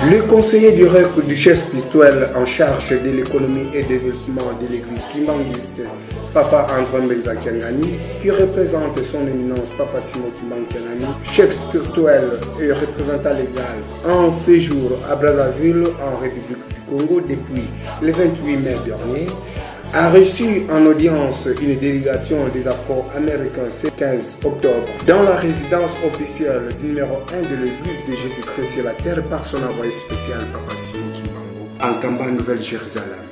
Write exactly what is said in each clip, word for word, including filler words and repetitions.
Le conseiller direct du chef spirituel en charge de l'économie et développement de l'église kimbanguiste, Papa André Mbenza Kiangani, qui représente son éminence Papa Simon Kimbangu Kiangani, chef spirituel et représentant légal en séjour à Brazzaville, en République du Congo, depuis le vingt-huit mai dernier, a reçu en audience une délégation des Afro-Américains ce quinze octobre dans la résidence officielle numéro un de l'Église de Jésus-Christ sur la terre par son envoyé spécial, Papa Simon Kimbangu, à Nkamba, Nouvelle-Jérusalem.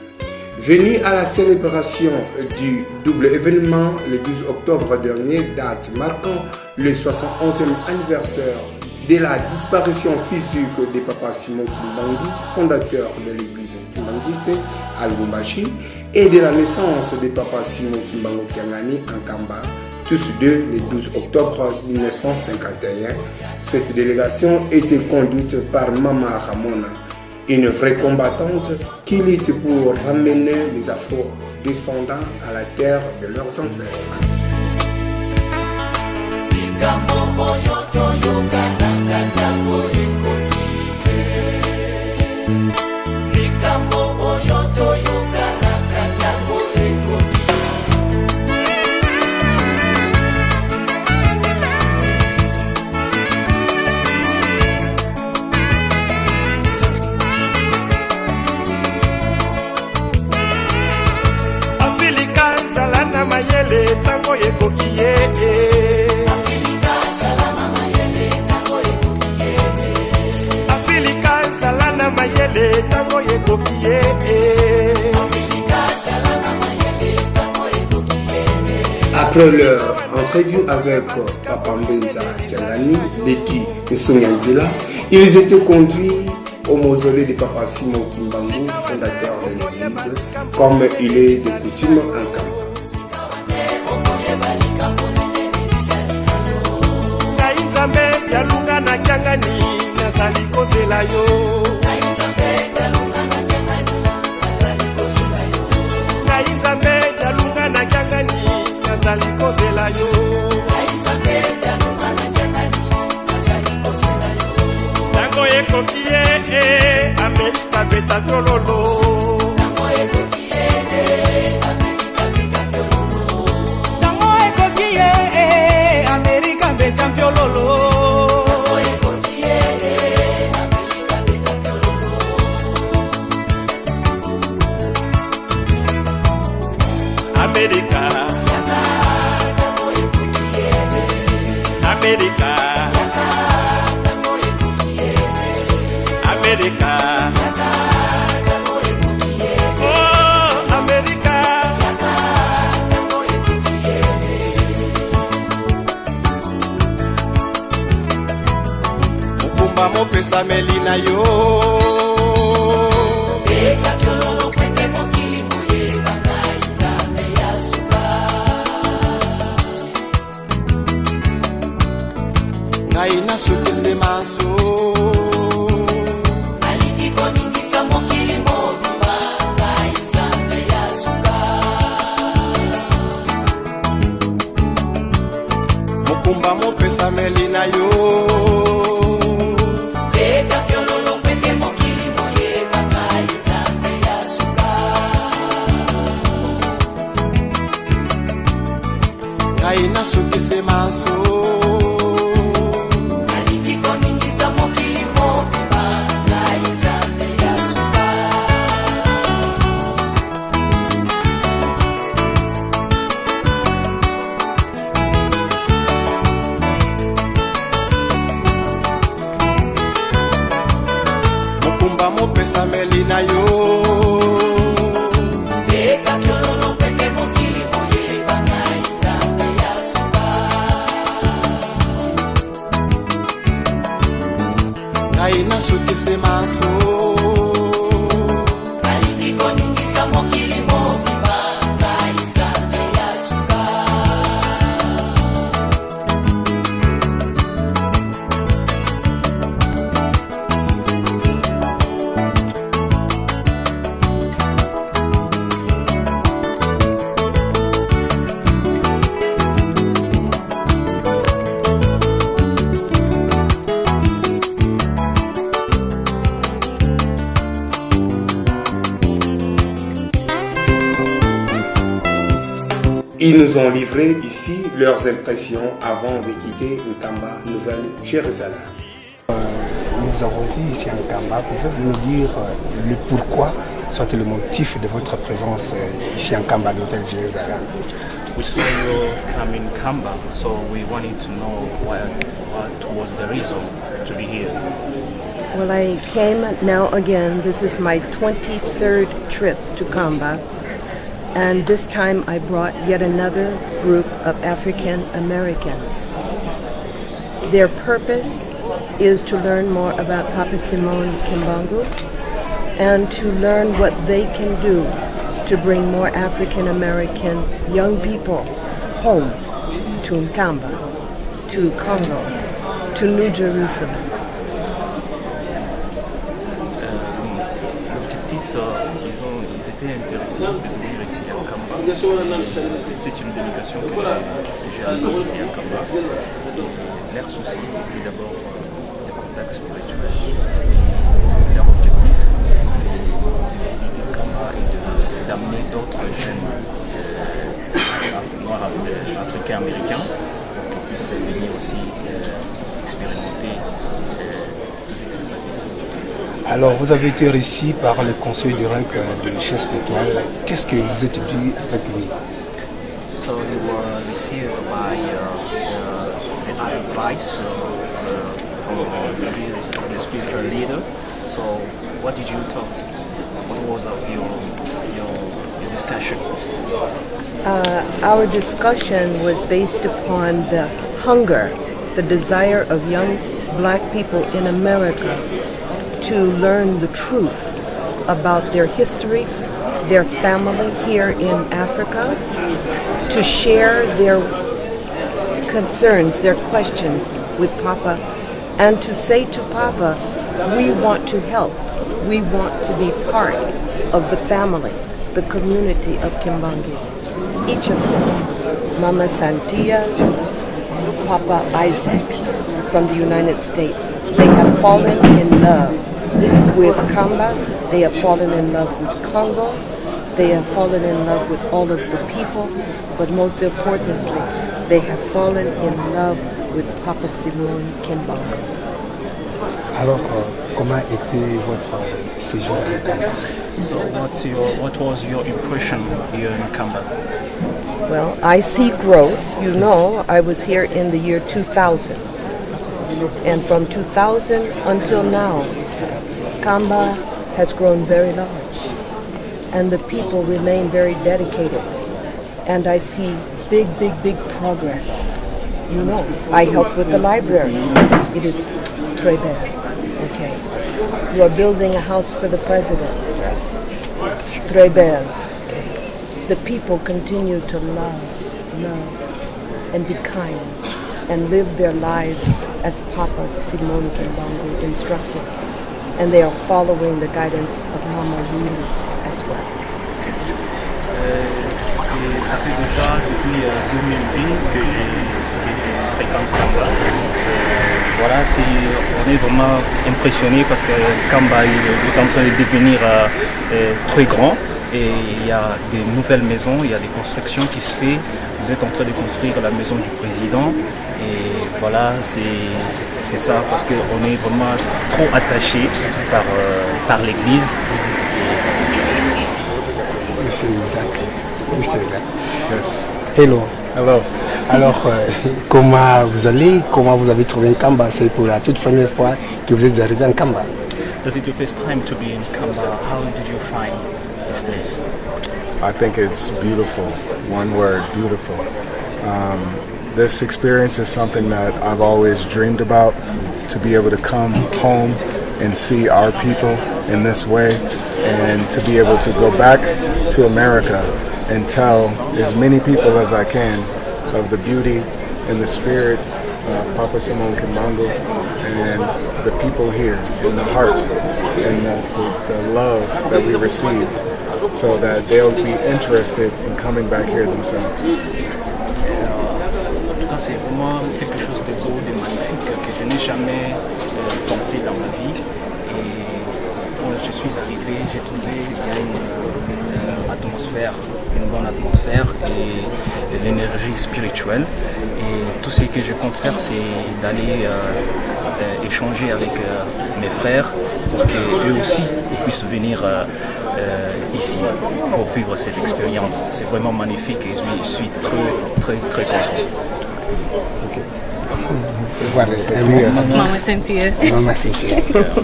Venu à la célébration du double événement le douze octobre dernier, date marquant le soixante-onzième anniversaire de la disparition physique de Papa Simon Kimbangu, fondateur de l'église kimbanguiste à Lubumbashi, et de la naissance de Papa Simon Kimbangu Kiangani à Nkamba, tous deux le douze octobre mille neuf cent cinquante et un. Cette délégation était conduite par Mama Ramona, une vraie combattante qui lutte pour ramener les Afro-descendants à la terre de leurs ancêtres. Likambo oyo toyokanaka ntango ekoki. Likambo oyo toyokanaka ntango ekoki. Afilika, zala na mayele, ntango ekoki ye. Afilika, zala na mayele, ntango ekoki ye. Afilika, zala na mayele, ntango ekoki ye. Afilika, zala na mayele, ntango ekoki ye. Après leur entrevue avec Papa Mbenza Kiangani, Betty Nsunga Nzila, ils étaient conduits au mausolée de Papa Simon Kimbangu, fondateur de l'église, comme il est de coutume en Nkamba. Ngai Nzambe Dialungana Kiangani, nazali kozela yo. Ngai Nzambe Dialungana Kiangani, nazali kozela yo. Ntango ekoki ye, eh, Amerika beta piololo. Ntango ekoki ye, eh, Amerika beta piololo. Amerika. Amerika. Amerika. Oh, Amerika. Mokumba mopesameli na yo. Beta piololo po ete mokili moyeba ngai Nzambe ya suka. Ngai nasukisi maso. Nalingi koningisa mokili mobimba, ngai Nzambe ya suka. Mokumba mopesameli na yo. Beta piololo po ete mokili moyeba ngai Nzambe ya suka. Ngai nasukisi maso. Nalingi koningisa mokili mobimba, ngai Nzambe ya suka. Mokumba mopesameli na yo. Beta piololo po ete mokili moyeba ngai Nzambe ya suka. Ngai nasukisi maso. Nalingi koningisa mokili mobimba, ngai Nzambe ya suka. Ils nous ont livré ici leurs impressions avant de quitter Nkamba, Nouvelle-Jérusalem. Nous vous avons vu ici à Nkamba. Pouvez-vous nous dire euh, le pourquoi, soit le motif de votre présence euh, ici à Nkamba, Nouvelle-Jérusalem? We saw you come in Nkamba, so we wanted to know what, what was the reason to be here. Well, I came now again. This is my twenty-third trip to Nkamba, and this time I brought yet another group of African Americans. Their purpose is to learn more about Papa Simon Kimbangu and to learn what they can do to bring more African American young people home to Nkamba, to Congo, to New Jerusalem. L'objectif, euh, ils, ont, ils étaient intéressés de venir ici à Nkamba. C'est c'est une délégation que j'ai que j'ai amenée ici à Nkamba. Et leur souci était d'abord euh, le contact spirituel. Et leur objectif, c'est de visiter Nkamba et de- d'amener d'autres jeunes euh, noirs, euh, africains, américains, pour qu'ils puissent venir aussi euh, expérimenter euh, tout ce qui se passe ici. Alors, vous avez été reçu par le conseil du rank euh, de chef Étoile. Qu'est-ce que vous êtes dit avec lui? So you were received by uh, uh, an advice uh, uh, from uh, the, leaders, the spiritual leader. So what did you talk? What was uh, your, your your discussion? Uh, our discussion was based upon the hunger, the desire of young black people in America to learn the truth about their history, their family here in Africa, to share their concerns, their questions with Papa, and to say to Papa, we want to help. We want to be part of the family, the community of Kimbanguis. Each of them, Mama Santia, Papa Isaac from the United States, they have fallen in love with Nkamba, they have fallen in love with Congo, they have fallen in love with all of the people, but most importantly, they have fallen in love with Papa Simon Kimbangu. Alors, euh, comment était votre séjour à Nkamba? So what's your what was your impression here in Nkamba? Well, I see growth. You know, I was here in the year two thousand. And from two thousand until now, Nkamba has grown very large. And the people remain very dedicated. And I see big, big, big progress. You know, I help with the library. It is très bien. Okay. You are building a house for the president. Très bien. Okay. The people continue to love, love, and be kind, and live their lives as Papa Simon Kimbangu instructed. And they are following the guidance of Mama Lulu as well. Euh, c'est- ça fait déjà depuis euh, deux mille huit que j'ai que je fréquente Nkamba. Euh, voilà, c'est- on est vraiment impressionné parce que Nkamba il est en train de devenir euh, euh, très grand et il y a des nouvelles maisons, il y a des constructions qui se font. Vous êtes en train de construire la maison du président et voilà, c'est c'est ça parce qu'on est vraiment trop attaché par, euh, par l'église. Mister Isaac. Mister Isaac. Yes. Hello. Hello. Alors, euh, comment vous allez? Comment vous avez trouvé Nkamba? C'est pour la toute première fois que vous êtes arrivé à Nkamba. Is it your first time to be in Nkamba? How did you find this place? I think it's beautiful. One word, beautiful. Um, this experience is something that I've always dreamed about, to be able to come home and see our people in this way, and to be able to go back to America and tell as many people as I can of the beauty and the spirit of Papa Simon Kimbangu and the people here, and the heart and the, the, the love that we received, so that they'll be interested in coming back here themselves. En tout cas, c'est vraiment quelque chose de beau, de magnifique que je n'ai jamais euh, pensé dans ma vie. Et quand je suis arrivé, j'ai trouvé il y a une euh, atmosphère Une bonne atmosphère et, et l'énergie spirituelle. Et tout ce que je compte faire, c'est d'aller euh, euh, échanger avec euh, mes frères pour qu'eux aussi puissent venir euh, euh, ici pour vivre cette expérience. C'est vraiment magnifique et je suis très, très, très content. Voilà, un mot. Mama Cynthia. Mama Cynthia.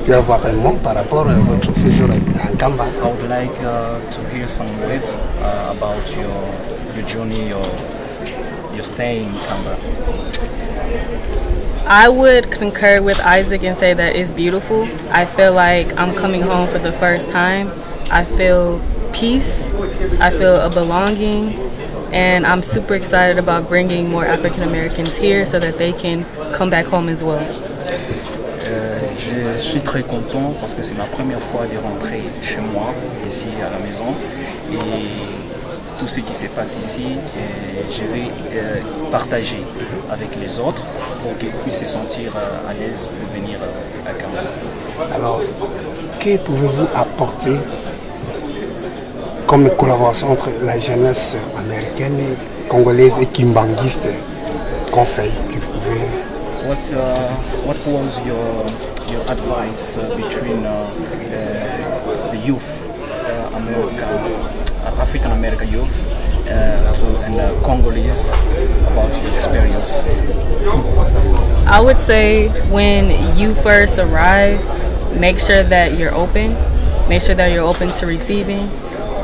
Tu vas voir un mot par rapport à votre séjour à Nkamba. I would like uh, to hear some words uh, about your your journey, your your stay in Nkamba. I would concur with Isaac and say that it's beautiful. I feel like I'm coming home for the first time. I feel peace. I feel a belonging. And I'm super excited about bringing more African Americans here so that they can come back home as well. Euh, je suis très content parce que c'est ma première fois de rentrer chez moi, ici à la maison. Et tout ce qui se passe ici, euh, je vais euh, partager avec les autres pour qu'ils puissent se sentir euh, à l'aise de venir euh, à Nkamba. Alors, que pouvez-vous apporter comme collaboration entre la jeunesse américaine, congolaise et kimbanguiste? Conseil que vous pouvez... What uh, what was your your advice uh, between uh, uh, the youth uh, America, uh, African American youth, uh, to, and uh, Congolese about your experience? I would say when you first arrive, make sure that you're open. Make sure that you're open to receiving.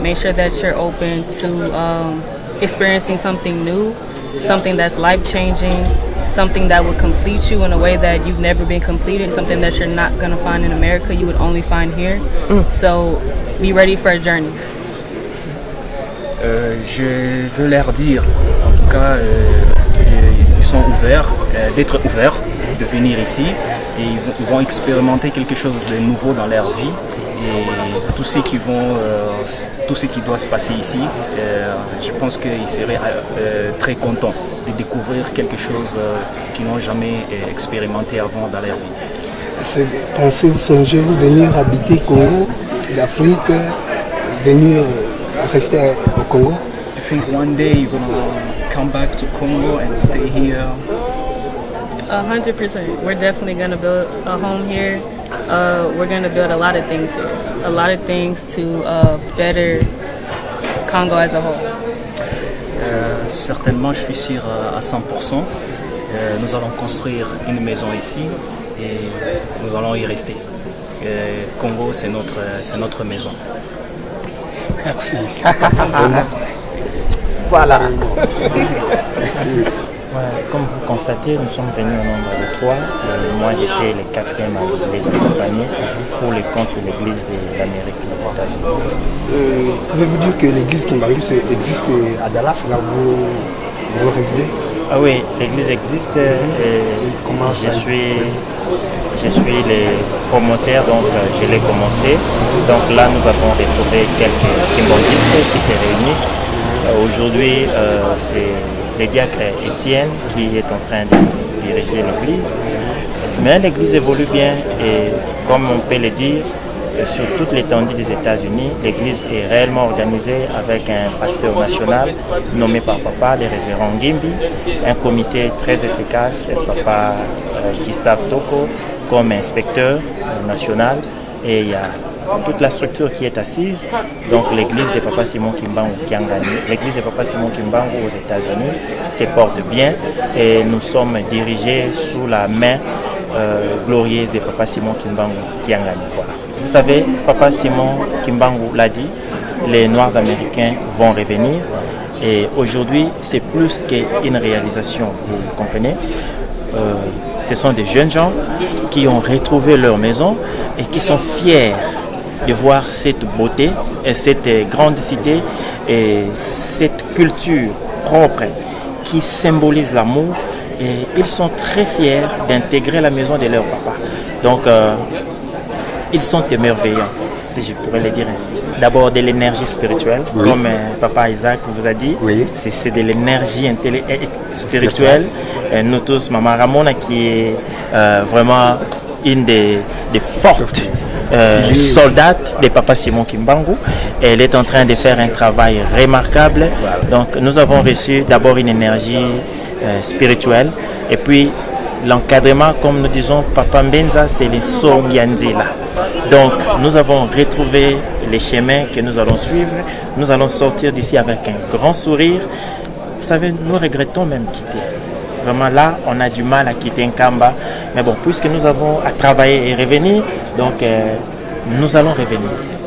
Make sure that you're open to um, experiencing something new, something that's life changing, something that will complete you in a way that you've never been completed, something that you're not going to find in America, you would only find here. So be ready for a journey. Euh, je veux leur dire, en tout cas, euh, ils sont ouverts, euh, d'être ouverts, de venir ici, et ils vont- ils vont expérimenter quelque chose de nouveau dans leur vie, et tout ce qui vont, euh, tout ce qui doit se passer ici, euh, je pense qu'ils seraient euh, très contents de découvrir quelque chose euh, qu'ils n'ont jamais euh, expérimenté avant dans leur vie. Est-ce que pensez-vous, songez-vous venir habiter Congo, l'Afrique, venir euh, rester au Congo? You think one day you're gonna come back to Congo and stay here? A hundred percent. We're definitely gonna build a home here. Uh, we're gonna build a lot of things here. A lot of things to uh, better Congo as a whole. Euh, certainement, je suis sûr euh, à cent pour cent. Euh, nous allons construire une maison ici et nous allons y rester. Euh, Congo, c'est notre, c'est notre maison. Merci. Voilà. Voilà, comme vous constatez, nous sommes venus au nombre de trois. Euh, moi, j'étais le quatrième à les accompagner pour le compte de l'Église de l'Amérique aux États-Unis. Euh, pouvez-vous dire que l'église kimbanguiste existe à Dallas, là où vous, vous résidez? Ah oui, l'église existe. Et comment je suis, je suis le promoteur, donc euh, je l'ai commencé. Donc là, nous avons retrouvé quelques kimbanguistes qui se réunissent. Euh, Aujourd'hui, euh, c'est le diacre Étienne qui est en train de diriger l'église. Mais l'église évolue bien et, comme on peut le dire, euh, sur toute l'étendue des États-Unis, l'église est réellement organisée avec un pasteur national nommé par papa, le révérend Ngimbi, un comité très efficace, papa euh, Gustave Toko comme inspecteur euh, national, et il y a toute la structure qui est assise. Donc l'église de Papa Simon Kimbangu Kiangani, l'église de Papa Simon Kimbangu aux États-Unis, se porte bien et nous sommes dirigés sous la main euh, glorieuse de Papa Simon Kimbangu Kiangani. Voilà. Vous savez, Papa Simon Kimbangu l'a dit, les Noirs américains vont revenir. Et aujourd'hui, c'est plus qu'une réalisation, vous comprenez. Euh, ce sont des jeunes gens qui ont retrouvé leur maison et qui sont fiers de voir cette beauté et cette euh, grande cité et cette culture propre qui symbolise l'amour. Et ils sont très fiers d'intégrer la maison de leur papa. Donc, euh, ils sont émerveillés, en fait, si je pourrais le dire ainsi. D'abord, de l'énergie spirituelle, oui, comme euh, Papa Isaac vous a dit, oui, c'est c'est de l'énergie intellé- et- et spirituelle. Euh, nous tous, Maman Ramona, qui est euh, vraiment une des, des fortes euh, soldate de Papa Simon Kimbangu. Elle est en train de faire un travail remarquable. Donc, nous avons reçu d'abord une énergie euh, spirituelle. Et puis, l'encadrement, comme nous disons, Papa Mbenza, c'est le Songi ya Nzila. Donc, nous avons retrouvé les chemins que nous allons suivre. Nous allons sortir d'ici avec un grand sourire. Vous savez, nous regrettons même quitter. Vraiment, là, on a du mal à quitter Nkamba. Mais bon, puisque nous avons à travailler et revenir, donc euh, nous allons revenir.